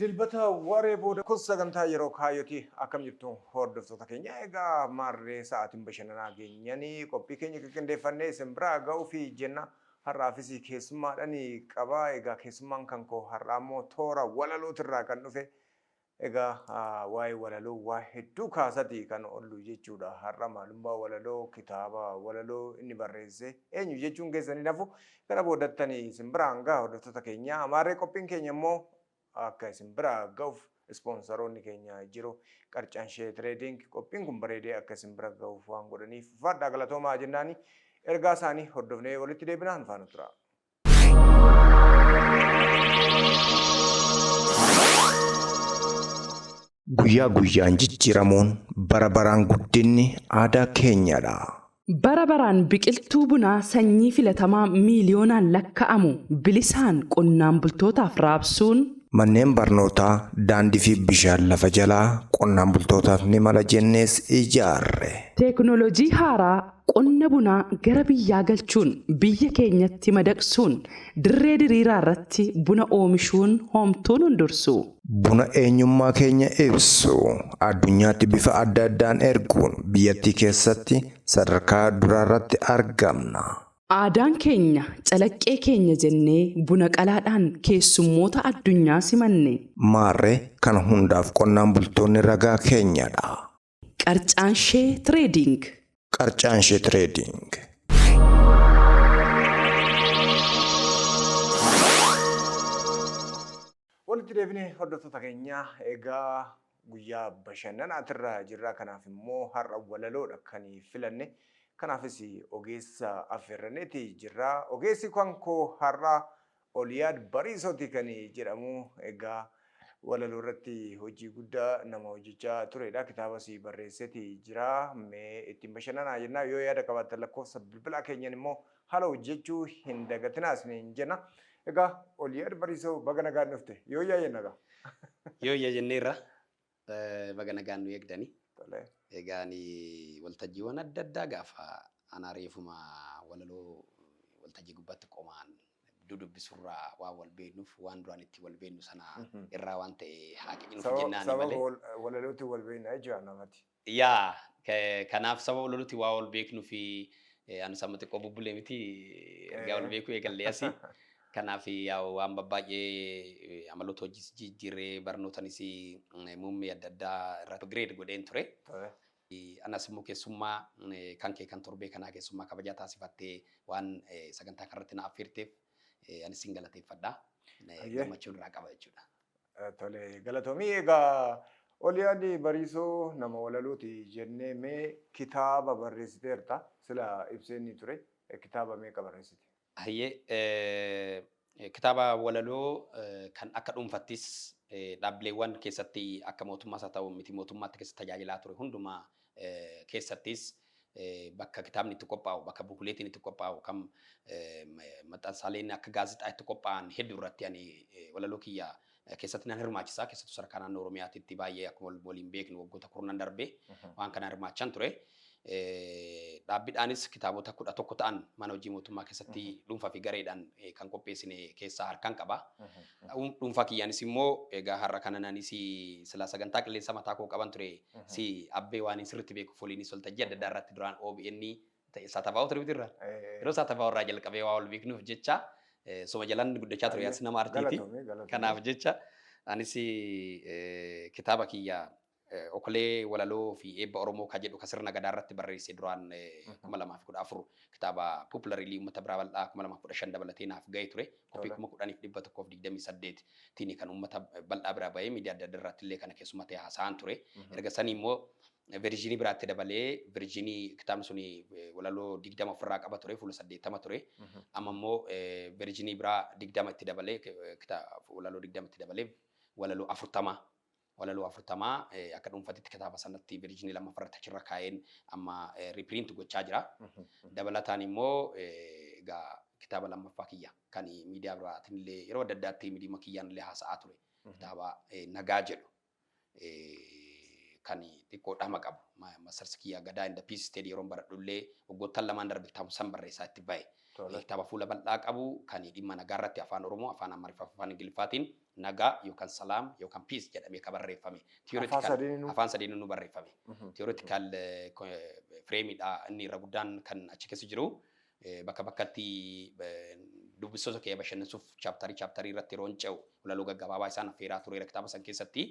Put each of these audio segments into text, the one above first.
Dilbata waaree booda kun sagantaa yeroo kaayyooti. Akkam jirtu, hordoftoota keenya? Egaa maarree, sa'aatiin bashannanaa geenyanii qophii keenya qindeeffannee isin biraa ga'uu fi jenna. Har'aafis keessummaadhaan qaba. Egaa keessummaan kan koo har'aa immoo toora walalootirraa kan dhufe. Egaa waa'ee walaloo waa hedduu kaasati kan oollu jechuudha. Har'a maalummaa walaloo, kitaaba walaloo inni barreesse eenyu jechuun keessanii nafu gara boodattanii isin biraan gaha, hordoftoota keenya. Maarree, qophiin keenya immoo akka isin bira ga'uuf ispoonsaroonni keenya jiru. Qarcaanshee Trading qophiin kun bareedee akka isin bira ga'uuf waan godhaniif fadhaa galatoomaa jennaani, ergaa isaanii hordofnee walitti deebinaa, nu faana tura. Guyyaa guyyaan jijjiiramuun, bara baraan guddinni aadaa keenyadha. Bara baraan biqiltuu bunaa sanyii filatamaa miiliyoonaan lakka'amu bilisaan qonnaan bultootaaf raabsuun. Manneen barnootaa, daandii fi bishaan lafa jalaa qonnaan bultootaaf ni mala jennees ijaarre. Teeknooloojii haaraa qonna bunaa gara biyyaa galchuun biyya keenyatti madaqsuun dirree diriiraa irratti buna oomishuun homtuun hundursu. Buna eenyummaa keenya ibsu addunyaatti bifa adda addaan erguun biyyattii keessatti sadarkaa duraarratti argamna. Aadaan keenya calaqqee keenya jennee buna qalaadhaan keessummoota addunyaa simanne. Maarree, kana hundaaf qonnaan bultoonni ragaa keenyadha. Qarcaanshee Trading. Qarcaanshee Trading. Walitti deebinee, hordoftoota keenya. Egaa guyyaa bashannanaatirra jirra. Kanaaf immoo har'a walaloodha kan filanne. Kanaafis ogeessa affeerranneeti jirra. Ogeessi kan koo har'a Oliyaad Bariisooti kan jedhamu. Egaa walaloo irratti hojii guddaa nama hojjechaa turedha. Kitaabas barreesseeti jira. Mee ittiin bashannanaa jennaa, yoo yaada qabaattan lakkoofsa bilbilaa keenyan immoo haala hojjechuu hin dagatinaa isiniin jenna. Egaa Oliyaad Bariisoo, baga nagaan dhufte. Yoo yaa jenna egaa. Yoo iyya jenneerra, baga nagaan nu eegdani. Tole. Egaa ani waltajjiiwwan adda addaa gaafa anaa reefuma walaloo waltajjii gubbaatti qomaan dudubbisurraa waan wal beeknuuf, waan duraan itti wal beeknu sana irraa waan ta'e haa qiqinuuf jennaani Sababa malee. Walalootti wal beekna jechuudha namatti. Yaa, kanaaf saba walalooti waa wal beeknuu fi ani sama xiqqoo bubbulee miti, ergaa wal beekuu eegallee asii. Kanaaf yaa waan babbaay'ee amaloota hojiis jijjiirree, barnootanis muummee adda addaa irratti upgrade godheen ture. Tole. Anas immoo keessummaa kan kee kan torbee kanaa keessummaa kabajaa taasifattee waan sagantaa kanarratti na affeerteef anis sin galateeffadha. Gammachuu irraa qaba jechuudha. Tole, galatoomii. Egaa Oliyaad Bariisoo nama walalooti jennee, mee kitaaba barreessiteerta, sila ibseen ni ture. Kitaaba meeqa barreessite? Hayyee, kitaaba walaloo kan akka dhuunfattis dhaabbileewwan keessatti akka mootummaas haa ta'u miti mootummaatti keessa tajaajilaa ture hundumaa keessattis, bakka kitaabni itti qophaa'u, bakka bukuleetiin itti qophaa'u, kan maxxansaaleen akka gaazexaa itti qophaa'an hedduu irratti ani walaloo kiyya keessatti nan hirmaachisa. Keessattuu sadarkaa naannoo Oromiyaatitti baay'ee akkuma waliin beeknu waggoota kurnan darbe waan kana hirmaachaan ture. Dhaabbiidhaanis kitaabota 11 ta'an mana hojii mootummaa keessatti dhuunfaa fi gareedhaan kan qopheessine keessaa harkaan qaba. Dhuunfaa kiyyaanis immoo egaa har'a kana naanis silaa sagantaa qilleensa mataa koo qaban ture, si abbee waan hin sirriitti beekuuf waliinis waltajjii adda addaa irratti duraan OBN ta'e Saatafaa ture miti irraa. Yeroo Saatafaa irraa jalqabee waa wal beeknuuf jecha soma jalan guddachaa ture, as nama artiiti. Galatoomii, galatoomii. Kanaaf jecha anis kitaaba kiyya Okolee Walaloo fi Eebba Oromoo ka jedhu ka sirna gadaa irratti barreesse duraan 2014 kitaaba popularly uummata biraa bal'aa 2015 dabalatee naaf ga'e ture. Koppii 10,128 tiin kan uummata bal'aa biraa bahee miidiyaa adda addaa irratti illee kana keessummaa ta'e haasa'aan ture. Erga sanii immoo version biraatti dabalee, version kitaabni suni walaloo 20 ofirraa qaba ture, fuula 80 ture. Amma immoo version biraa 20 itti dabalee, walaloo 20 itti dabalee, walaloo 40 akka dhuunfatitti kitaaba sanatti version lammaffaa irratti achirra kaa'een amma reprint gochaa jira. Dabalataan immoo egaa kitaaba lammaffaa kiyya kan miidiyaa biraatiin illee yeroo adda addaatti miidiyaa kiyyaan illee haasa'aa ture. Kitaaba Nagaa jedhu kan xiqqoo dhama qabu. Masters kiyya Gadaa in the Peace Study yeroon baradhu illee waggoottan lamaan darbe san barreessaa itti bahe. Kitaaba fuula bal'aa qabu kan dhimma nagaa irratti Afaan Oromoo, Afaan Amaariffaa fi Afaan Ingiliffaatiin nagaa yookaan salaam yookaan peace jedhamee kan barreeffame. Afaan sadiinuu? Afaan sadiinuu barreeffame. Theoretical frameiidha inni irra guddaan kan achi keessa jiru. Bakka bakkatti dubbistoota kee bashannansuuf chapterii chapterii irratti yeroo ce'u walaloo gaggabaabaa isaan affeeraa tureera kitaaba san keessatti.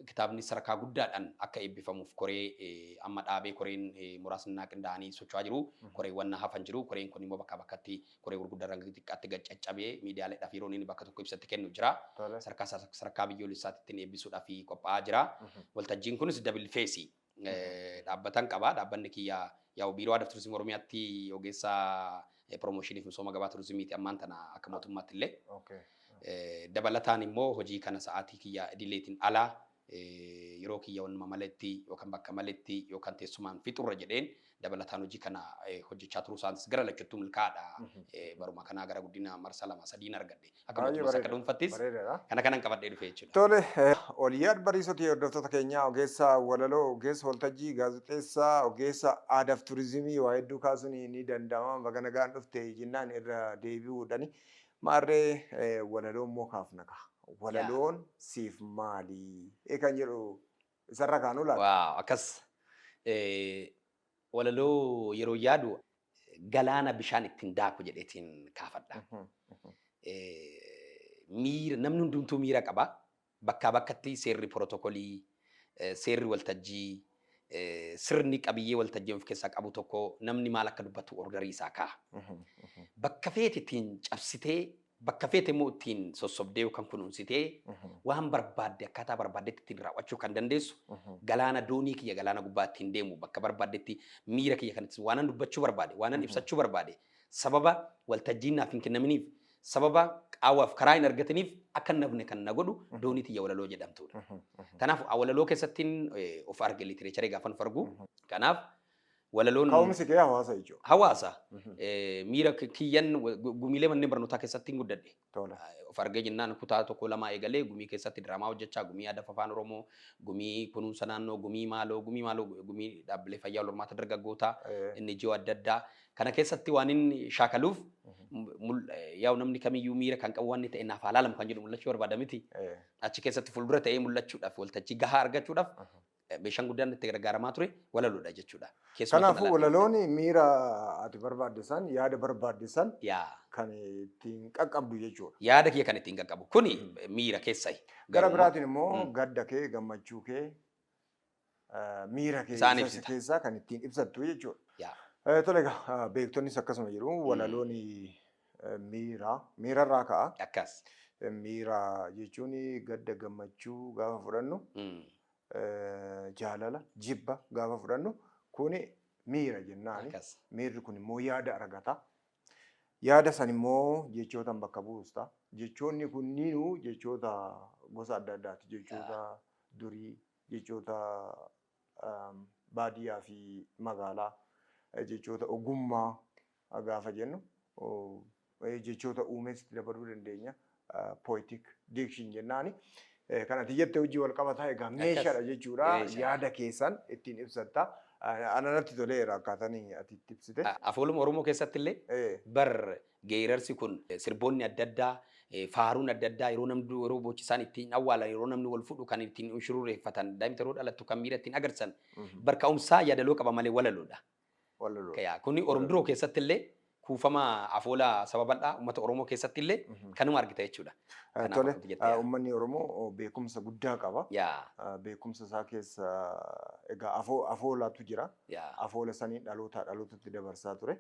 Kitaabni sadarkaa guddaadhaan akka eebbifamuuf koree amma dhaabee, koreen muraasni naa qindaa'anii socho'aa jiru. Koreewwan hafan jiru. Koreen kun immoo bakka bakkatti koree gurguddaa irraa xiqqaatti gad caccabee miidiyaaleedhaaf yeroo inni bakka tokko ibsatti kennu jira. Sadarkaa sadarkaa biyyoolessaatti ittiin eebbisuudhaaf qophaa'aa jira. Waltajjiin kunis double face dhaabbatan qaba. Dhaabbanni kiyya yaa'u Biiroo Aadaa fi Turizimii Oromiyaatti ogeessa promotionii fi misooma gabaa turizimiiti ammaan tana akka mootummaatti illee. Dabalataan immoo hojii kana sa'aatii kiyya idileetiin alaa yeroo kiyya wannuma maletti yookaan bakka maletti yookaan teessumaan fixurra jedheen dabalataan hojii kana hojjechaa turuu isaanis gara lachuttuu milkaa'aadha. Baruma kanaa gara guddina marsaa lama sadiin argadhe. Akka mootummaas akka dhuunfattis kana kanan qabadhee dhufe jechuudha. Tole, Oliyaad Bariisoti, hordoftoota keenyaa, ogeessa walaloo, ogeessa waltajjii, gaazexeessaa, ogeessa aadaaf turizimii, waa hedduu kaasuun ni danda'ama. Baga nagaan dhufte jennaan irra deebi'uudhani. Maarree, walaloo immoo kaafna ka'a. Walaloon siif maali? Kan jedhu isarra kaanuu laata? Waaw, akkas. Walaloo yeroo yaadu galaana bishaan ittiin daaku jedheetiin kaafadha. Miira, namni hundumtuu miira qaba. Bakkaa bakkatti seerri pirootokolii, seerri waltajjii, sirni qabiyyee waltajjii of keessaa qabu tokko namni maal akka dubbatu orderii isaa kaa'a. Bakka feete ittiin cabsitee, bakka feete immoo ittiin sossobdee yookaan kunuunsitee waan barbaadde akkaataa barbaaddetti ittiin raawwachuu kan dandeessu galaana doonii kiyya galaana gubbaa ittiin deemu, bakka barbaaddetti miira kiyya kan ittiin waanan dubbachuu barbaade, waanan ibsachuu barbaade, sababa waltajjiin naaf hin kennaminiif, sababa qaawwaaf karaa hin argatiniif akka hin nafne kan na godhu doonii tiyya walaloo jedhamtudha. Kanaaf walaloo keessattiin of arge, literatureii gaafan of argu. Kanaaf walaloon Ka'umsi kee hawaasa jechuudha. Hawaasa. Miira kiyyan gumiilee manneen barnootaa keessatti hin guddadhe. Of argee jennaan kutaa tokko lama eegalee gumii keessatti diraamaa hojjechaa, gumii aadaa Afaan Oromoo, gumii kunuunsa naannoo, gumii maaloo, gumii maaloo, gumii dhaabbilee fayyaa wal hormaata dargaggootaa, inni ji'oo adda addaa. Kana keessatti waan inni shaakaluuf, yaa'u namni kamiyyuu miira kan qabu waan inni ta'e naaf haa laalamu kan jedhu mul'achuu barbaada miti. Achi keessatti fuuldura ta'ee mul'achuudhaaf, waltajjii gahaa argachuudhaaf meeshaan guddaan itti gargaaramaa ture walaloodha jechuudha. Keessumattuu Kanaafuu walaloon miira ati barbaadde san, yaada barbaadde san kan ittiin qaqqabdu jechuudha. Yaada kiyya kan ittiin qaqqabu. Kuni miira keessayi. Gara biraatiin immoo gadda kee, gammachuu kee, miira kee Isaan ibsita. keessaa kan ittiin ibsattu jechuudha. Tole egaa, beektonnis akkasuma jiru. Walaloon miira miirarraa ka'a. Miira jechuun gadda, gammachuu gaafa fudhannu, jaalala, jibba gaafa fudhannu, kuni miira jennaani. Miirri kun immoo yaada argata. Yaada san immoo jechootaan bakka buusta. Jechoonni kunniinuu jechoota gosa adda addaati. Jechoota durii, jechoota baadiyyaa fi magaalaa, jechoota ogummaa gaafa jennu, jechoota uumees itti dabaluu dandeenya. Poetic diction jennaani. Kan ati jette hojii wal qabataa egaa meeshaadha jechuudha. Yaada keessan ittiin ibsatta. Ana natti toleera akkaataan ati itti ibsite. Afooluma Oromoo keessatti illee bar geerarsi kun, sirboonni adda addaa, faaruun adda addaa, yeroo namni yeroo boochisaan ittiin awwaalan, yeroo namni wal fuudhu kan ittiin shurureeffatan, daa'imti yeroo dhalattu kan miira ittiin agarsiisan, bar ka'umsaa yaadaloo qaba malee walaloodha. Walaloodha. Kuni Oromdiroo keessatti illee, kuufama afoola saba bal'aa uummata Oromoo keessatti illee kanuma argita jechuudha. Tole, uummanni Oromoo beekumsa guddaa qaba. Beekumsa isaa keessa egaa afoolatu jira. Afoola sanii dhalootaa dhalootatti dabarsaa ture.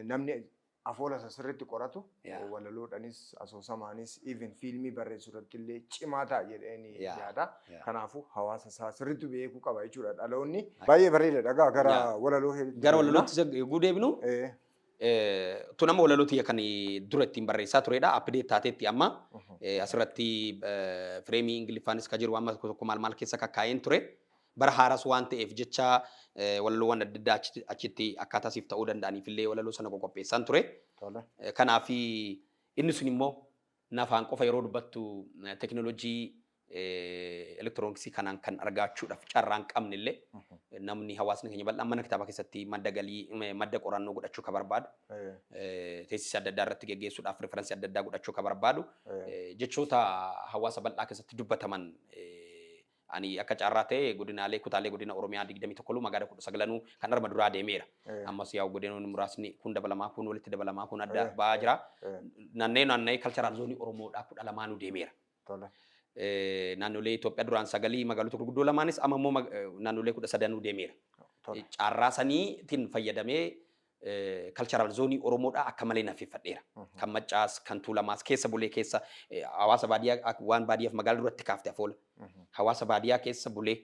Namni afoola isa sirriitti qoratu walaloodhaanis, asoosamaanis, even fiilmii barreessuu irratti illee cimaa ta'a jedheen yaada. Kanaafuu hawaasa isaa sirriitti beekuu qaba jechuudha dhaloonni. Baay'ee bareeda, dhagaa gara walaloo Gara walalootti yogguu deebinu, tun amma walaloo tiyya kan dura ittiin barreessaa turedha. Update taateetti amma asirratti frameii Ingiliffaanis ka jiru amma tokko tokko maal maal keessa kakkaa'een ture. Bara haaras waan ta'eef jecha walaloowwan adda addaa achitti akkaataa siif ta'uu danda'aniif illee walaloo sana qoqopheessaan ture. Kanaaf inni sun immoo nafaan qofa yeroo dubbattu teknoolojii elektirooniksii kanaan kan argachuudhaaf carraan qabne illee Namni hawaasni keenya bal'aan mana kitaabaa keessatti madda galii, madda qorannoo godhachuu ka barbaadu, teessisa adda addaa irratti geggeessuudhaaf reference adda addaa godhachuu ka barbaadu, jechoota hawaasa bal'aa keessatti dubbataman, ani akka carraa ta'e godinaalee kutaalee godina Oromiyaa 21 magaalaa 19 kan arma duraa deemeera. Ammas yaa'u godinoonni muraasni kun dabalamaa, kun walitti dabalamaa, kun adda ba'aa jira. Naanna'ee naanna'ee cultural zone Oromoodhaa 12nuu deemeera. Naannolee Itoophiyaa duraan sagalii magaalota gurguddoo lamaanis amma immoo naannolee 13nuu deemeera. Carraa saniitiin fayyadamee cultural zone Oromoodhaa akka malee naffeffadheera. Kan Maccaas, kan Tuulamaas keessa bulee, keessa hawaasa baadiyyaa, waan baadiyyaaf magaalaa duratti kaafte afoola. Hawaasa baadiyyaa keessa bulee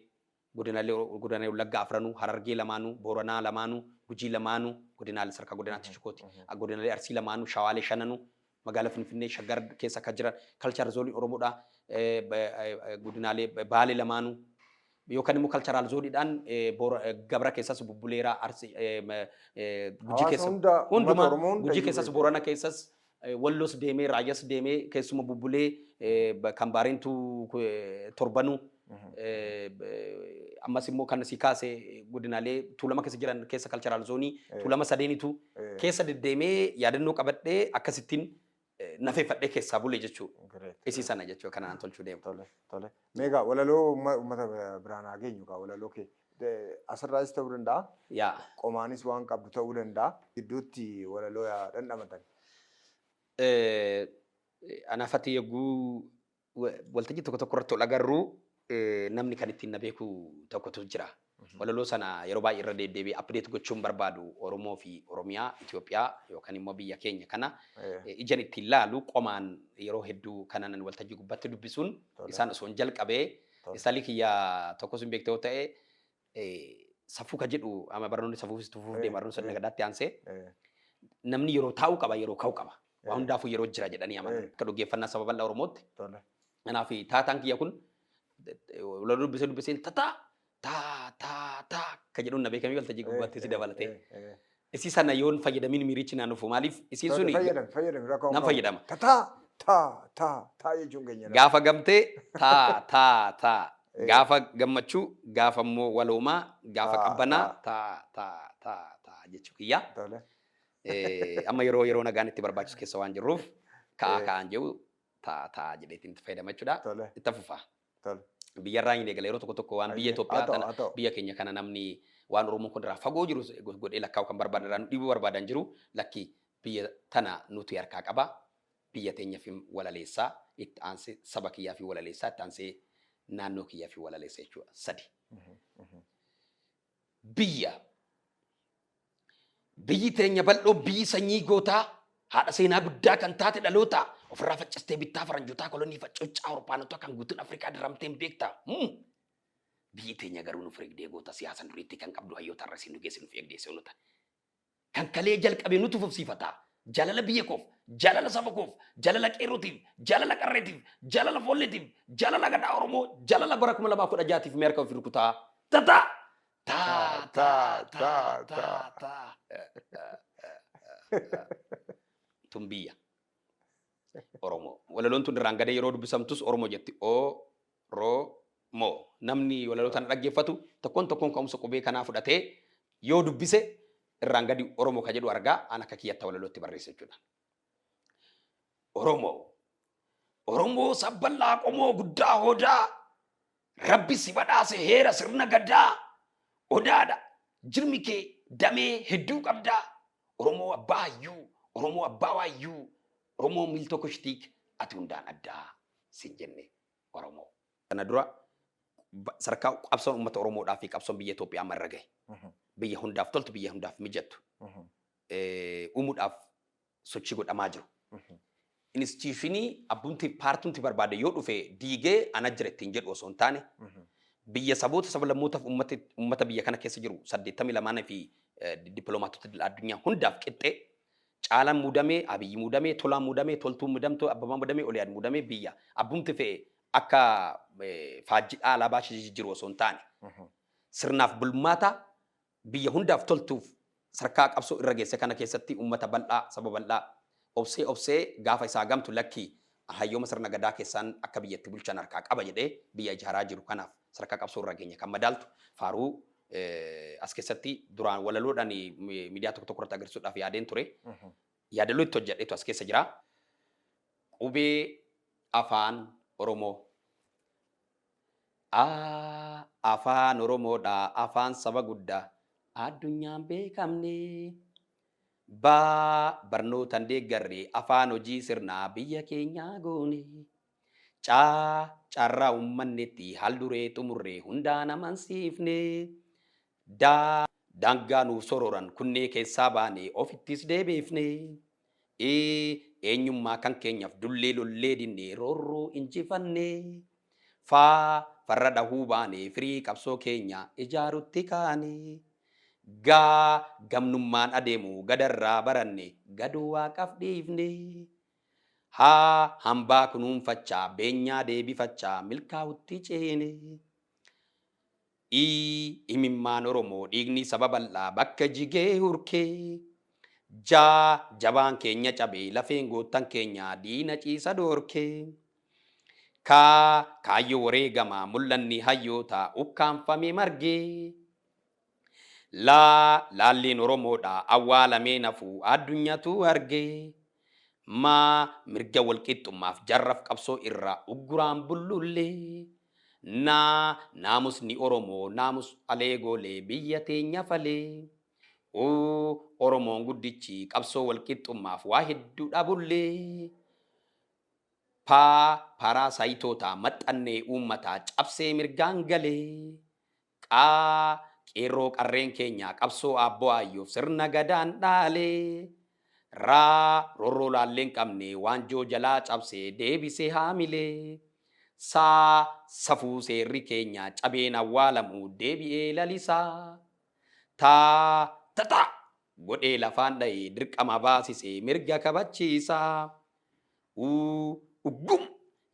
godinaalee godinaalee Wallaggaa afranuu, Harargee lamaanuu, Booranaa lamaanuu, Gujii lamaanuu, godinaalee sadarkaa godinaatti chikooti. Godinaalee Arsii lamaanuu, Shawaalee shananuu, magaalaa Finfinnee Shaggar keessa akka jiran cultural zone Oromoodhaa, godinaalee Baalee lamaanuu, yookaan immoo cultural zoneiidhaan Gabra keessas bubbuleeraa, Arsii, Gujii keessa hundumaa, Gujii keessas, Boorana keessas, Wallos deemee, Raayyaas deemee, keessuma bubbulee, kan Baareentuu torbanuu, ammas immoo kan si kaase godinaalee Tuulama keessa jiran keessa cultural zone Tuulama sadeenitu keessa deddeemee yaadannoo qabadhee akkasittiin nafeeffadhee keessaa bule jechuudha. Isii sana jechuudha kanaan tolchuu deemu. Tole, tole. Meegaa walaloo uummata biraan haa geenyu kaa, walaloo kee. Asirraas ta'uu danda'a. Qomaanis waan qabdu ta'uu danda'a. Gidduutti walaloo yaa dhandhamatan. Anaafatti yogguu waltajjii tokko tokko irratti ol agarru namni kan ittiin na beeku tokkotu jira. Walaloo sana yeroo baay'ee irra deddeebi'ee update gochuun barbaadu. Oromoo fi Oromiyaa, Itoophiyaa yookaan immoo biyya keenya kana ijaan ittiin laalu qomaan yeroo hedduu kanan waltajjii gubbaatti dubbisuun isaan osoo hin jalqabee istaalii kiyya tokkos hin beekte yoo ta'e, safuu ka jedhu amma barnoonni safuufis tufuuf deema, barnoonni sirna gadaatti aansee namni yeroo taa'uu qaba, yeroo ka'uu qaba. Waa hundaafuu yeroo jira jedhanii amanan. Akka dhaggeeffannaa saba bal'aa Oromootti. Kanaaf taataan kiyya kun walaloo dubbisee dubbiseen tataa taa taa taa ka jedhuun na beekamee waltajjii gubbaatti si dabalatee. Isii sana yoon fayyadamiin miirichi naan dhufu, maaliif isiin suni Fayyadami, fayyadami, rakkoo nan fayyadama. Tataa taa taa taa jechuun keenya. Gaafa gamtee taa taa taa, gaafa gammachuu, gaafa immoo waloomaa, gaafa qabbanaa taa taa taa taa jechuu kiyya. Amma yeroo yeroo nagaan itti barbaachisu keessa waan jirruuf ka'aa ka'aan jedhu taa taa jedheetiin itti fayyadama jechuudha. Itti fufa. Biyyarraa hin eegala, yeroo tokko tokko waan biyya Itoophiyaa tana, biyya keenya kana namni waan Oromoon kun irraa fagoo jiru godhee lakkaa'u kan barbaadan, irraa nu dhiibuu barbaadan jiru. Lakki, biyya tana nuti harkaa qaba. Biyya teenya fi walaleessaa, itti aansee saba kiyyaa fi walaleessaa, itti aansee naannoo kiyyaa fi walaleessa jechuudha. Sadi. Biyya. Biyyi teenya bal'oo, biyyi sanyii gootaa, haadha seenaa guddaa kan taate dhaloota ofirraa faccistee bittaa faranjootaa, kolonii faccoccaa Awuroopaanotaa kan guutuun Afrikaa diramtee hin beekta. Biyyi teenya garuu nuuf eegdee goota siyaasan duriitti kan qabdu hayyoota irra isin nu geesse nuuf eegdee seenota. Kan kalee jalqabe nutu fufsiifata. Jaalala biyya koof, jaalala saba koof, jaalala qeerrootiif, jaalala qarreetiif, jaalala foolleetiif, jaalala gadaa Oromoo, jaalala bara 2016tiif mee harka ofii rukutaa. Tataa! Taa taa taa taa taa. Tun biyya. Oromoo. Walaloon tun irraan gadee yeroo dubbisamtus Oromoo jetti. O ro mo. Namni walaloo tana dhaggeeffatu tokkoon tokkoon ka'umsa qubee kanaa fudhatee yoo dubbise irraan gadi Oromoo ka jedhu argaa, an akka kiyyatta walalootti barreessa jechuudha. Oromoo. Oromoo sabballaa qomoo guddaa hodaa. Rabbi si badhaase heera sirna gadaa. Odaadha. Jirmi kee damee hedduu qabdaa. Oromoo abbaa hayyuu. Oromoo abbaa waayyuu. Oromoo miiltoo kushtiik, ati hundaan addaa sin jenne Oromoo. Kana dura sadarkaa qabsoon uummata Oromoodhaa fi qabsoon biyya Itoophiyaa amma irra gahe. Biyya hundaaf toltu, biyya hundaaf mijattu uumuudhaaf sochii godhamaa jiru. Institution abbumti paartumti barbaade yoo dhufe diigee ana jira ittiin jedhu osoo hin taane, biyya saboota sablammootaaf uummata biyya kana keessa jiru 82 fi dippiloomaatota addunyaa hundaaf qixxee, Caalaan muudamee, Abiyyi muudamee, Tolaan muudamee, Toltuun muudamtuu, Abbabaan muudamee, Oliyaad muudamee, biyya abbumti fe'e akka faajjidhaa alaabaa ishee jijjiiru osoo hin taane, sirnaaf bulmaata biyya hundaaf toltuuf sarkaa qabsoo irra geesse kana keessatti uummata bal'aa, saba bal'aa obsee obsee gaafa isaa gamtu lakkii hayyooma sirna gadaa keessaan akka biyyatti bulchan harkaa qaba jedhee biyya ijaaraa jiru kanaaf sadarkaa qabsoo irra geenye kan madaaltu faaruu As keessatti duraan walaloodhaan miidiyaa tokko tokko irratti agarsiisuudhaaf yaadeen ture. Yaadaloo itti hojjedhetu as keessa jira. Qubee Afaan Oromoo. A afaan Oromoodha, afaan saba guddaa addunyaan beekamne. B barnootaan deeggarre, afaan hojii sirnaa biyya keenyaa goone. C carraa uummannetti haal duree xumurre, hundaan amansiifne. D daangaa nuuf sororan kunnee keessaa baane, ofittis deebiifne. E eenyummaa kan keenyaaf dullee lollee dinne, roorroo injifanne. Faa farra dhahuu baane, firii qabsoo keenya ijaarutti kaane. Gaa gamnummaan adeemu gadarraa baranne, gaduu waaqaaf dhiifne. Haa hambaa kunuunfachaa, beenyaa deebifachaa, milkaa'utti ceene. I imimmaan Oromoo, dhiigni saba bal'aa bakka jigee hurkee. Jaa jabaan keenya cabee, lafeen goottan keenya diina ciisa dhoorkee. Kaa kaayyoo wareegamaa, mul'anni hayyoota ukkaanfame margee. Laa laalleen Oromoodha, awwaalamee nafuu addunyaatu argee. Maa mirga walqixxummaaf jarraf qabsoo irraa ugguraan bullullee. Naa naamusni Oromoo naamus alee goolee biyya teenya falee. Uu Oromoon guddichi qabsoo walqixxummaaf waa hedduu dhabullee. Paa paaraasaayitoota maxxannee uummataa cabsee mirgaan galee. Qaa qeerroo qarreen keenya qabsoo aabboo aayyoof sirna gadaan dhaalee. Raa roorroo laalleen qabne, waanjoo jalaa cabsee deebisee haamilee. Saa safuu seerri keenya cabeen awwaalamu deebi'ee lalisaa. Taa tataa godhee lafaan dha'ee, dirqama baasisee mirga kabachiisaa. Uu uggum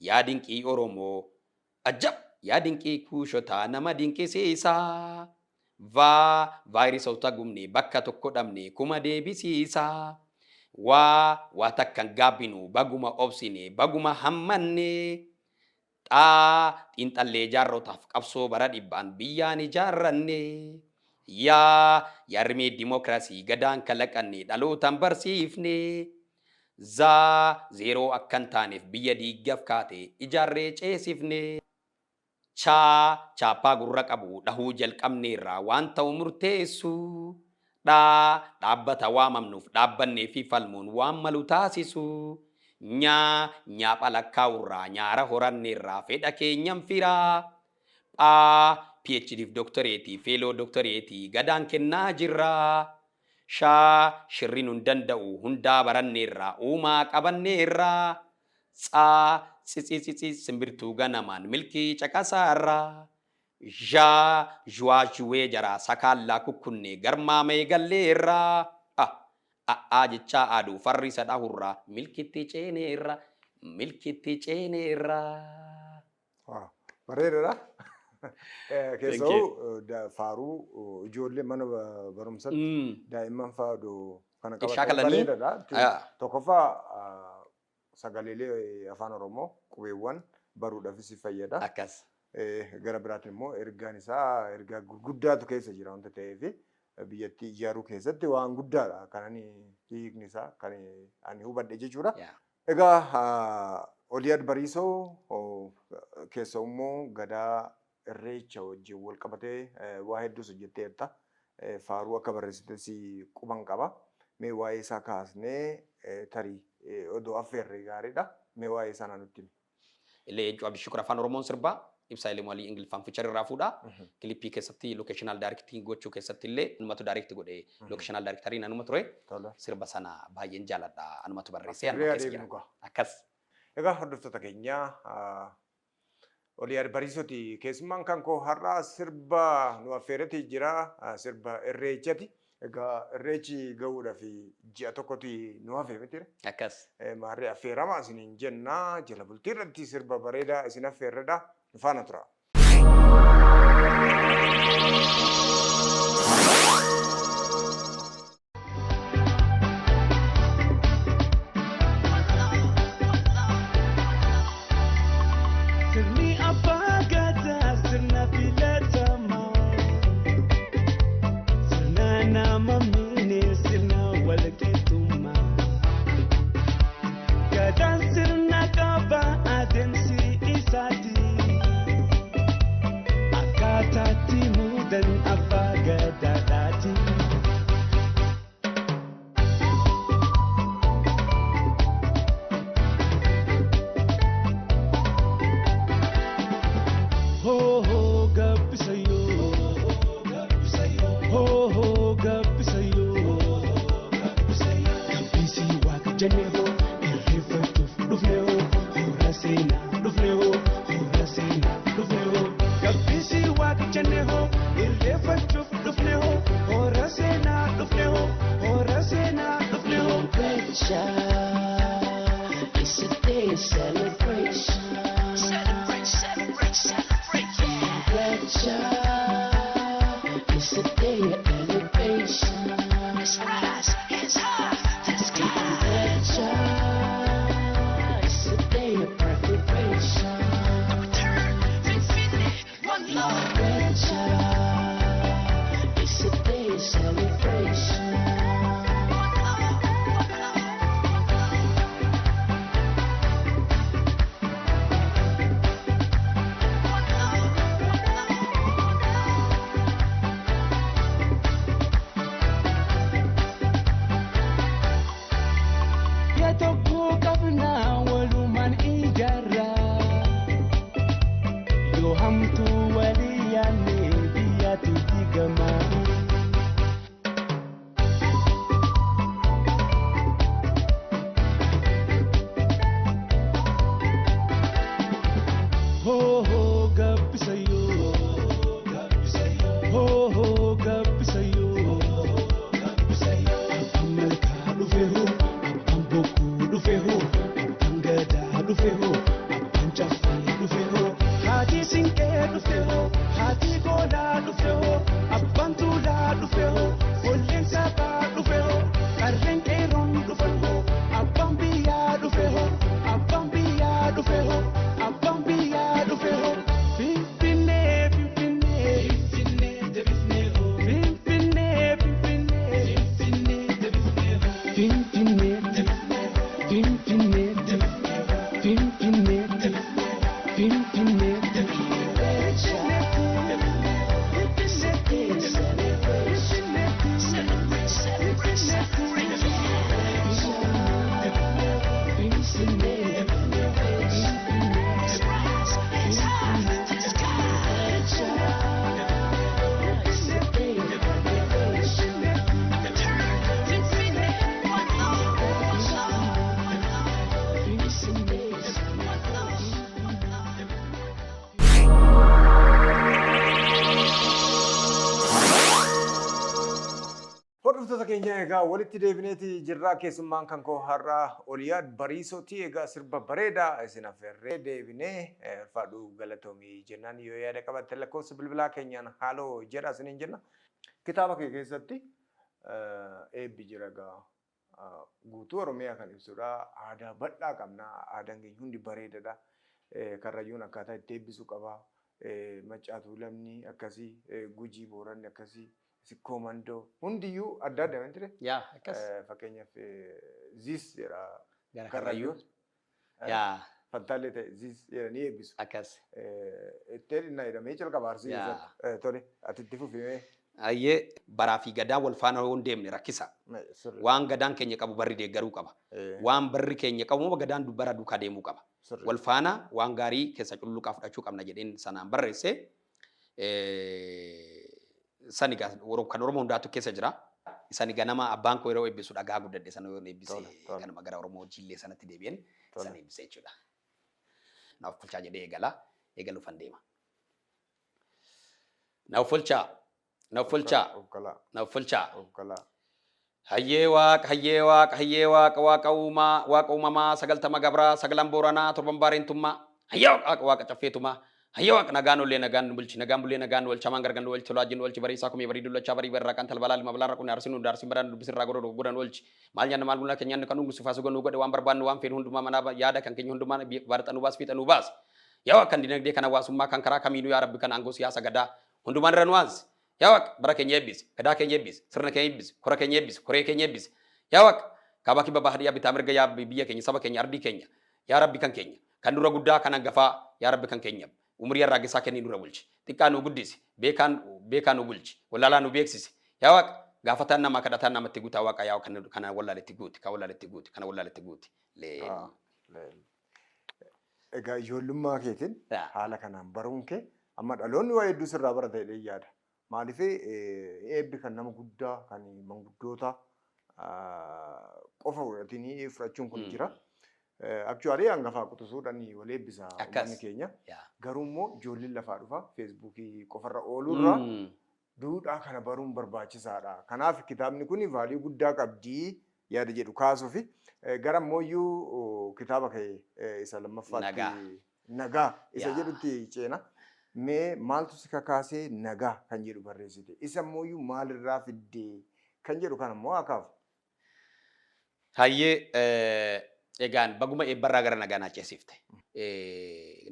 yaa dinqii Oromoo, ajab yaa dinqii Kuushotaa, nama dinqisiisaa. Vaa vaayirisoota gubne, bakka tokko dhabne, kuma deebisiisaa. Waa waa takkan gaabbinu, baguma obsine, baguma hammanne. Xaa xiinxallee jaarrotaaf qabsoo bara dhibbaan biyyaan ijaarranne. Yaa yaarrimee dimookiraasii gadaan kalaqanne, dhalootaan barsiifne. Zaa zeeroo akkan taaneef biyya diiggaf kaate ijaarree ceesifne. Chaa chaappaa gurra qabu dhahuu jalqabneerra, waan ta'u murteessu. Dhaa dhaabbata waamamnuuf dhaabbannee fi falmuun waan malu taasisu. Nyaa nyaapha lakkaa'urraa nyaara horanneerraa, fedha keenyan firaa. Phaa PhD fi doktoreetii, fellow doktoreetii gadaan kennaa jirra. Shaa shirri nun danda'u, hundaa baranneerra, uumaa qabanneerra. Tsaa tsitsi simbirtuu ganamaan milkii caqasaarra. Zhaa zhuwaa zhuwee jaraa sakaallaa kukkunnee garmaamee galleerra. Ah a'aa jechaa aaduu farrisa dhahurraa milkitti ceeneerra, milkitti ceeneerra. Wow, bareedaadha. Keessa'u faaruu ijoollee mana barumsatti daa'imman fa'aa odoo kana qabatan shaakalanii bareedaadha. Tokkoffaa, sagaleelee Afaan Oromoo, qubeewwan baruudhaafis fayyada. Akkas. Gara biraatiin immoo ergaan isaa ergaa gurguddaatu keessa jira wanta ta'eef, biyyattii ijaaruu keessatti waan guddaadha kan ani hiikni isaa kan ani hubadhe jechuudha. Egaa Oliyaad Bariisoo, keessa immoo gadaa Irreecha wajjin wal qabatee waa hedduus hojjetteerta. Faaruu akka barreessites quban qaba. Mee waa'ee isaa kaasnee tarii odoo affeerree gaariidha. Mee waa'ee isaa nutti himi. Illee jechuun Abdishukur Afaan Oromoon sirbaa, Ibsaa Ilimu Alii Ingiliffaan feature irraa fuudha. Kilippii keessatti locational directing gochuu keessatti illee anumatu direct godhe, locational directoriin anuma ture. Sirba sana baay'een jaaladha, anumatu barreessee anuma keessa jira. Akkas. Egaa hordoftoota keenya, Oliyaad Bariisoti keessummaan kan koo har'aa, sirba nu affeereti jira, sirba Irreechati. Egaa Irreechi gahuudhaaf ji'a tokkotu nu hafe miti? Akkas. Maarree affeerama isiniin jenna, jala bultii irratti sirba bareedaa isin affeerredha, nu faana tura. Sirni abbaa gadaa sirna filatamaa. Yoo hamtuu walii yaanne biyyaatu diigama. Hoo hoo gabbisayyoo. Hoo hoo gabbisayyoo. Abbaan malkaa dhufe hoo, abbaan bokkuu dhufe hoo, abbaan gadaa dhufe hoo, abbaan caffee dhufe hoo. Haati siinqee dhufe hoo, haati goolaa dhufe hoo, abbaan tuulaa dhufe hoo, foolleen sabaa dhufe hoo, qarreen qeerroon dhufe hoo, abbaan biyyaa dhufe hoo, abbaan biyyaa dhufe hoo, abbaan biyyaa dhufe hoo. Finfinnee finfinnee finfinnee deebifnee hoo, finfinnee finfinnee finfinnee deebifnee hoo, finfinnee deebifnee hoo, finfinnee deebifnee hoo, finfinnee deebifnee hoo, finfinnee deebifnee Hordoftoota keenya, egaa walitti deebineeti jirraa. Keessummaan kan koo har'aa Oliyaad Bariisooti. Egaa sirba bareedaa isin affeerree deebinee, ulfaadhu, galatoomii jennaan, yoo yaada qabatte lakkoofsa bilbilaa keenyaan haaloo jedha isiniin jenna. Kitaaba kee keessatti eebbi jira egaa guutuu Oromiyaa kan ibsudha. Aadaa bal'aa qabna. Aadaan keenya hundi bareedaadha. Karrayyuun akkaataa itti eebbisu qaba. Maccaa Tuulamni akkasii, Gujii Booranni akkasii, Sikkoo Mandoo hundiyyuu adda adda miti ture. Yaa, akkas. Fakkeenyaaf Ziis jedha Gara Karrayyuun. Yaa. Fantaallee ta'e Ziis jedhanii eebbisu. Akkas. Ittee dhinnaa jedhamee jalqaba Arsii keessatti. Tole, ati itti fufimee. Ayyee, baraa fi gadaa wal faana yoo hin deemne rakkisa. Waan gadaan keenya qabu barri deeggaruu qaba. Waan barri keenya qabu immoo gadaan bara duukaa deemuu qaba. Wal faana waan gaarii keessa cululuqaa fudhachuu qabna jedheen sanaan barreesse. Sani egaa kan Oromoo hundaatu keessa jira. Sani ganama abbaan koo yeroo eebbisu dhagaa guddadhe sana yoo eebbise ganama gara Oromoo Jillee sanatti deebi'een sana eebbise jechuudha. Naaf bulchaa jedhee eegala. Eegaluufan deema. Naaf bulchaa. Naaf bulchaa. Naaf bulchaa. Hayyee Waaqa, hayyee Waaqa, hayyee Waaqa, Waaqa uumaa, Waaqa uumamaa, 90 gabraa, sagalan Booranaa, torban Baareentummaa. Hayyee Waaqa, Waaqa, Waaqa caffeetumaa. Hayyee Waaqa, nagaan ollee nagaan nu bulchi, nagaan bullee nagaan nu oolchi, hamaan gargar nu oolchi, tolaa nu oolchi, barii isaa kumee barii dullachaa, barii barraa kan talbalaa lima balaan raqunne arsiin hunda arsiin badaan dubbisin irraa godhu godhan oolchi. Maal nyaanna, maal bulna, kan nyaannu kan dhugnu sifaa suga nu godhe, waan barbaannu waan feenu hundumaa manaa yaada kan keenya hundumaa barxa nu baas, fiixa nu baas. Yaa Waaqa, kan dinagdee, kan hawaasummaa, kan karaa kamiinuu, yaa Rabbi, kan aangoo siyaasa gadaa hundumaan irra nu aansi. Yaa Waaqa, bara keenya eebbisi, gadaa keenya eebbisi, sirna keenya eebbisi, kora keenya eebbisi, koree keenya eebbisi. Yaa Waaqa, kaabaa kibba baha dhiyaa bitaa mirga yaa biyya keenya, saba keenya, ardii keenya, yaa Rabbi kan keenya, kan dura guddaa kan hangafaa, yaa Rabbi kan keenya umurii harraagessaa kennii nurra bulchi. Xiqqaa nu guddisi, beekaan beekaa nu bulchi, wallaalaa nu beeksisi. Yaa Waaqa, gaafataan namaa kadhataan namatti guutaa Waaqa, yaa kan kana wallaaletti guuti, kan wallaaletti guuti, kana wallaaletti guuti. Leel. Leel. Egaa ijoollummaa keetiin haala kanaan baruun kee amma dhaloonni waa hedduu sirraa barata jedhee yaada. Maaliif, eebbi kan nama guddaa kan manguddoota qofa fudhatanii fudhachuun kun jira. Actually hangafaa quxisuudhaan wal eebbisa uummanni keenya. Garuu immoo ijoolleen lafaa dhufa Feesbuukii qofarra ooluurraa duudhaa kana baruun barbaachisaadha. Kanaaf kitaabni kun value guddaa qabdii yaada jedhu kaasuufi gara ammoo kitaaba kee isa lammaffaatti Nagaa isa jedhutti ceena. Mee maaltu si kakaasee Nagaa kan jedhu barreessite? Isa ammoo maalirraa fiddee kan jedhu kana immoo haa kaafu. Hayyee, egaan baguma eebbarraa gara nagaa naa ceesifte.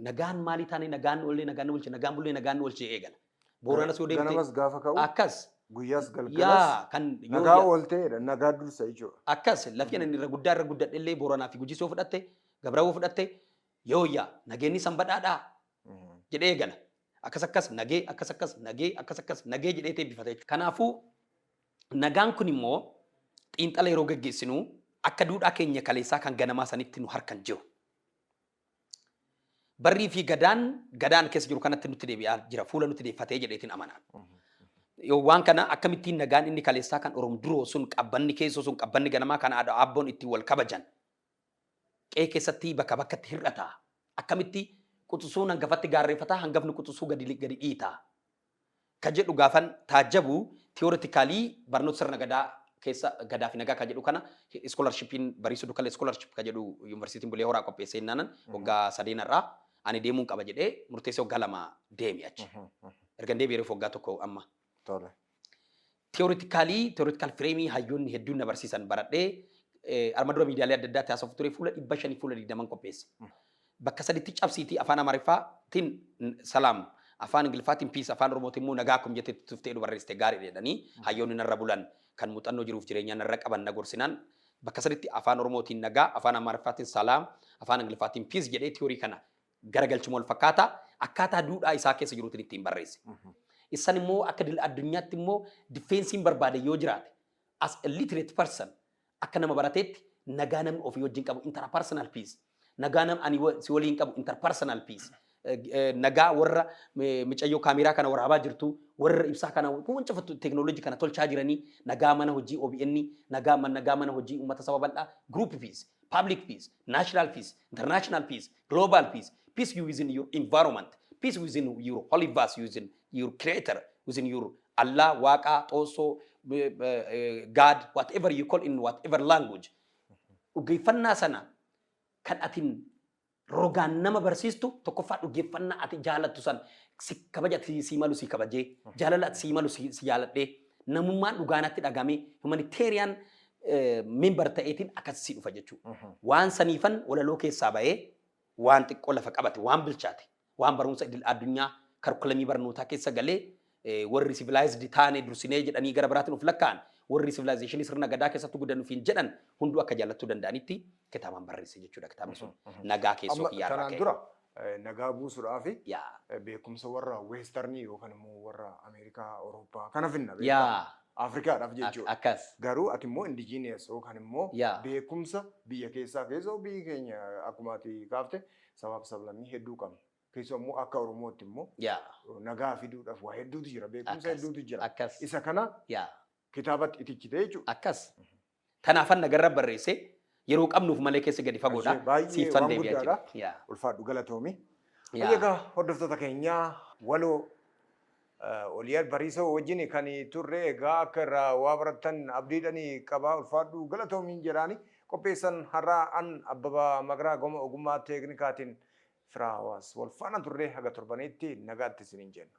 Nagaan maalii taane, nagaan oollee nagaan nu bulche, nagaan bullee nagaan nu oolchee eegala. Booranas yoo deemte Ganamas gaafa ka'u akkas guyyaas galgalas yaa kan yoo nagaa oolteedha, nagaa dursa jechuudha. Akkas lafti ani irra guddaa irra guddadhe illee Booranaa fi Gujii yoo fudhatte, Gabra yoo fudhatte, yoo yaa nageenyi san badhaadhaa jedhee eegala. Akkas akkas nagee, akkas akkas nagee, akkas akkas nagee jedhee eebbifata jechuudha. Kanaafuu nagaan kun immoo xiinxala yeroo gaggeessinu akka duudhaa keenya kaleessaa kan ganamaa sanitti nu harkan jiru. Barrii fi gadaan keessa jiru kanatti nutti deebi'aa jira, fuula nutti deeffatee jedheetiin amanaan. Yoo waan kana akkamittiin nagaan inni kaleessaa kan Oromo duroo sun, qabbanni keessoo sun, qabbanni ganamaa kan aadaa abboon ittiin wal kabajan qe'ee keessatti bakka bakkatti hir'ata. Akkamitti quxisuun hangafatti gaarreeffataa, hangafni quxisuu gadi dhiita? Ka jedhu gaafan taajjabu, theoretically barnoota sirna gadaa keessa gadaa fi nagaa ka jedhu kana scholarshipiin Bariisoo Dukkalee scholarship ka jedhu Yuunivarsiitiin Bulee Horaa qopheessee innaanan waggaa sadeenarraa ani deemuun qaba jedhee murteessee waggaa 2 deeme achi. Ergan deebi'ee reefu waggaa 1 amma. Theoretically, theoretical frame hayyoonni hedduun na barsiisan baradhee, arma dura miidiyaalee adda addaatti haasa'uuf ture, fuula 500 fuula 20 qopheesse. Bakka saditti cabsiitii afaan Amaariffaatiin salaam, afaan Ingiliffaatiin peace, afaan Oromootiin immoo nagaa akkuma jettetti tuftee barreessite gaarii jedhanii hayyoonni narra bulan kan muuxannoo jiruuf jireenyaa narra qaban na gorsinaan, bakka saditti afaan Oromootiin nagaa, afaan Amaariffaatiin salaam, afaan Ingiliffaatiin peace jedhee theory kana garagalchuma wal fakkaataa akkaataa duudhaa isaa keessa jiruutiin ittiin barreesse. Isaan immoo akka addunyaatti immoo defenseiin barbaade yoo jiraate, as a literate person, akka nama barateetti, nagaa namni ofii wajjin qabu, interpersonal peace, nagaa nam ani si waliin qabu, interpersonal peace, nagaa warra micayyoo kaameeraa kana waraabaa jirtu, warra ibsaa kana kun cufattu teeknooloojii kana tolchaa jiranii, nagaa mana hojii OBN, nagaa mana hojii uummata saba bal'aa, group peace, public peace, national peace, international peace, global peace, peace within your environment, peace within your holy verse, within your creator, within your Allah, Waaqa, Xoosoo, God, whatever you call in whatever language. Dhugeeffannaa sana kan atin rogaan nama barsiistu, tokkoffaa dhugeeffannaa ati jaalattu san si kabaja, ati sii malu si kabajee, jaalala ati sii malu si jaaladhee, namummaan dhugaanatti dhagamee humanitarian member ta'eetiin akkas si dhufa jechuudha. Waan saniifan walaloo keessaa bahee waan xiqqoo lafa qabate, waan bilchaate, waan barumsa idil addunyaa curriculumii barnootaa keessa galee, warri civilized taane dursinee jedhanii gara biraatiin of lakkaa'an, warri civilization sirna gadaa keessatti guddannu ofiin jedhan hunduu akka jaallattuu danda'anitti kitaabaan barreesse jechuudha kitaabni sun. Nagaa keessoo Amma kiyyaarraa kanaan ka'e. dura nagaa buusuudhaaf beekumsa warra westernii yookaan immoo warra Ameerikaa, Awurooppaa kana finna beektaa? Afrikaadhaaf jechuudha. Garuu ati immoo indigenous yookaan immoo beekumsa biyya keessaa, keessoo biyyi keenya akkuma ati kaafte sabaaf sablammii hedduu qabna. Keessoo immoo akka Oromootti immoo nagaa fiduudhaaf waa hedduutu jira. Beekumsa hedduutu jira. Isa kana kitaabatti itichite jechuudha. Akkas. Kanaafan nagarra barreesse, yeroo qabnuuf malee keessa gadi fagoodha. Baay'ee Siifan waan deebi'aa guddaadha. jira. Yaa. Ulfaadhu, galatoomi. Yaa. Egaa hordoftoota keenyaa, waloo Oliyaad Bariisoo wajjin kan turre, egaa akka irraa waa barattan abdiidhanii qabaa. Ulfaadhu, galatoomiin jedhaani. Qopheessan har'aa an Abbabaa Magaraa, goma ogummaa teeknikaatiin Firaa Hawaas wal faana turre. Haga torbaniitti nagaatti isiniin jenna.